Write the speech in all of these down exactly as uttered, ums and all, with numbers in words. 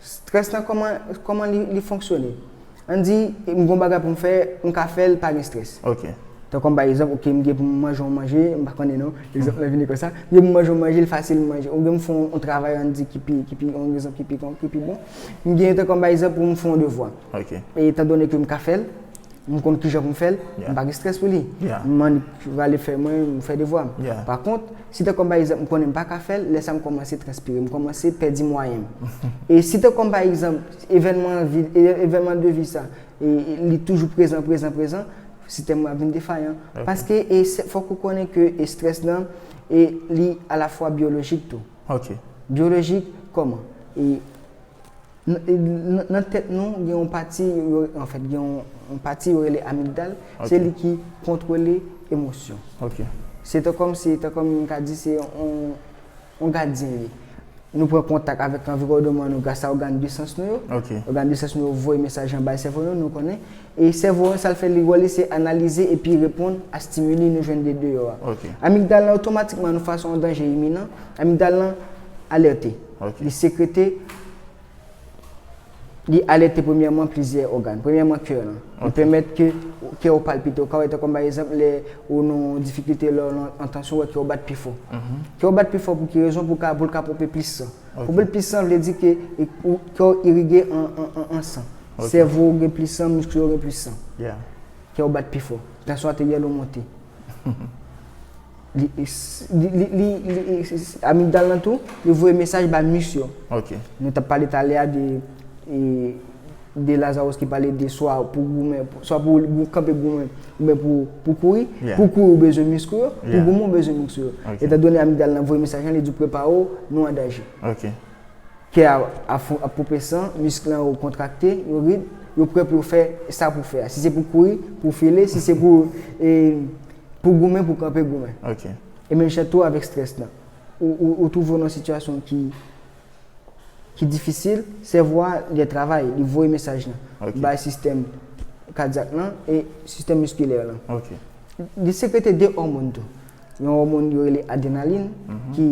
Strès lan, kòman, kòman li, li fonksyone? Ann di, m gon bagay pou m fè, m ka fè l pa gen strès. Ok. Tankou pa egzanp, ok, m gen pou m manje yon manje, m pa konnen non, egzanp lan vini konsa, m gen pou m manje yon manje, l fasil m manje. Oubyen m fè yon travay, ann di, ki pi, ki pi, yon egzanp ki pi, ki pi bon. M gen tankou pa egzanp pou m fè yon devwa. Ok. E etan done ke m ka fè l, m konn kijan pou m fè l, Yeah. m pa gen strès pou li. Yeah. M annik rale fè mwen, m fè devwa m. Yeah. Pa kont, si tankou pa egzanp, m konnen m pa ka fè l, lè sa m kòmanse transpire, m kòmanse pèdi mwayen m. E si tankou pa egzanp, evènman vi, e- evènman de vi sa, e, e li toujou prezan, prezan, prezan, sistèm mwen ap vin defayan. Ok. Paske e se- fòk ou konnen ke e strès lan, e li alafwa byolojik tou. Ok. Byolojik, kòman? E nan, e nan, nan tèt nou, gen yon pati, yo- anfèt, gen yon, yon pati yo rele amigdal, Ok. se li ki kontwole emosyon. Ok. Se tan kòm, se tan kòm m ka di, se yon, yon gadyen li. Nou pran kontak avèk anviwònman nou gras a ògàn de sans nou yo. Ok. Ògàn de sans nou yo voye mesaj anba sèvo nou, nou konnen. E sèvo an, sa l fè li wè li, se analize epi reponn a stimili nou jwenn de deyò a. Ok. Amigdal lan, otomatikman, nou fas a yon danje iminan, amigdal lan alète. Ok. Li sekrete, li alète premyèman plizyè ògàn. Premyèman, kè lan. Li Ok. pèmèt ke kè w palpite. Ou ka wè, tankou pa egzanp, lè ou nan difikilte, lè w nan tansyon, ou wè kè w bat pi fò. Mhm. Kè w bat pi fò pou ki rezon? Pou ka, pou l ka ponpe plis san. Ok. Ponpe plis san vle di ke e, ou, kè w irige an, an, an, an san. Ok. Sèvo w gen plis san, misk yo gen plis san. Yeah. Kè w bat pi fò. Tansyon ateryèl ou monte. Li, li, li, li, li, amigdal lan tou, li voye mesaj ba misk yo. Ok. Nou t ap pale talè a de, e, de Lazarus ki pale de swa pou goumen, swa pou gou- kanpe goumen, oubyen pou, pou kouri. Yeah. Pou kouri, ou bezwen misk ou yo, pou Yeah. goumen, ou bezwen misk ou yo. Ok. Etan done amigdal lan voye mesaj lan, li di w prepare w, nou an danje. Ok. Kè a ap, ap ponpe san, misk lan yo kontrakte, yo rid, yo prè pou yo fè sa pou fè a. Si se pou kouri, pou file, si se pou, e, pou goumen, pou kanpe, goumen. Ok. E menm jan tou avèk strès lan. Ou, ou, ou twouve w nan sitiyasyon ki, ki difisil, sèvo a li travay, li voye mesaj lan. Ok. Bay sistèm kadyak lan e sistèm miskilè lan. Ok. Li sekrete de òmòn tou. Yon òmòn yo rele adrenalin Mhm. ki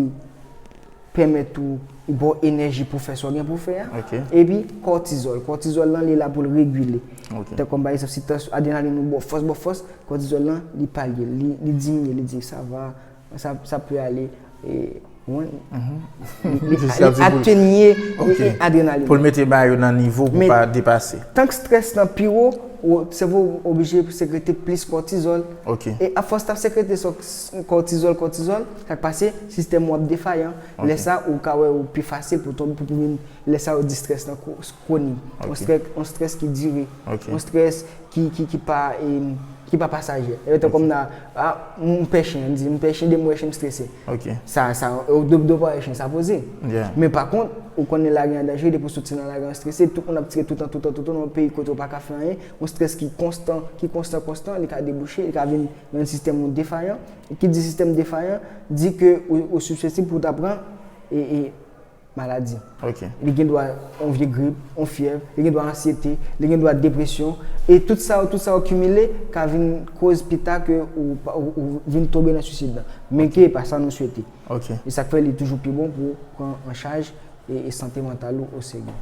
pèmèt ou ba w enèji pou fè sa w gen pou fè a. Ok. Epi kòtizòl. Kòtizòl lan, li la pou l regile. Ok. Tankou pa egzanp, si tansyon adrenalin ou ba w fòs, ba w fòs, kòtizòl lan, li palye, li, li diminye, li di sa va, sa, sa pe ale, e, wen, Mhm. li, li, Jis li ap di pou l- atenye Ok. e, adrenalin. Pou l mete bagay yo nan nivo pou Men- pa depase. Tank strès lan pi wo, ou, sèvo w oblije sekrete plis kòtizòl. Ok. E afòs t ap sekrete sò, kòtizòl, kòtizòl, sa k pase, sistèm ou ap defayan. Ok. Lè sa, ou ka wè ou pi fasil pou tonbe, pou, pou vin, lè sa yo di strès lan kwo- kwonik. On Ok. strès, on strès ki dire. Ok. On strès ki, ki, ki pa, e, ki pa pasaje. E tankou m nan, a, m pè chen, m di, m pè chen, depi m wè chen, m strese. Ok. Sa, sa, ou do, do pa wè chen, sa poze. Yeah. Men pa kont, ou konnen lari an danje, depi w soti nan lari an strese, tout moun ap tire toutan, toutan, toutan, nan yon peyi kote w pa ka fè anyen, yon strès ki konstan, ki konstan, konstan, li ka debouche, li ka vin nan sistèm ou defayan. E ki di sistèm defayan, di ke ou, ou siseptib pou w ta pran, e, e, maladi. Ok. Li gen dwa yon vye grip, yon fyèv, li gen dwa ansyete, li gen dwa depresyon. E tout sa yo, tout sa yo kimile, ka vin koz pita ke ou, pa- ou, ou vin tonbe nan swisid lan. Men ke e pa sa nou swete. Ok. E sa k fè li toujou pi bon pou pran an chaj e, e sante mantal ou oserye.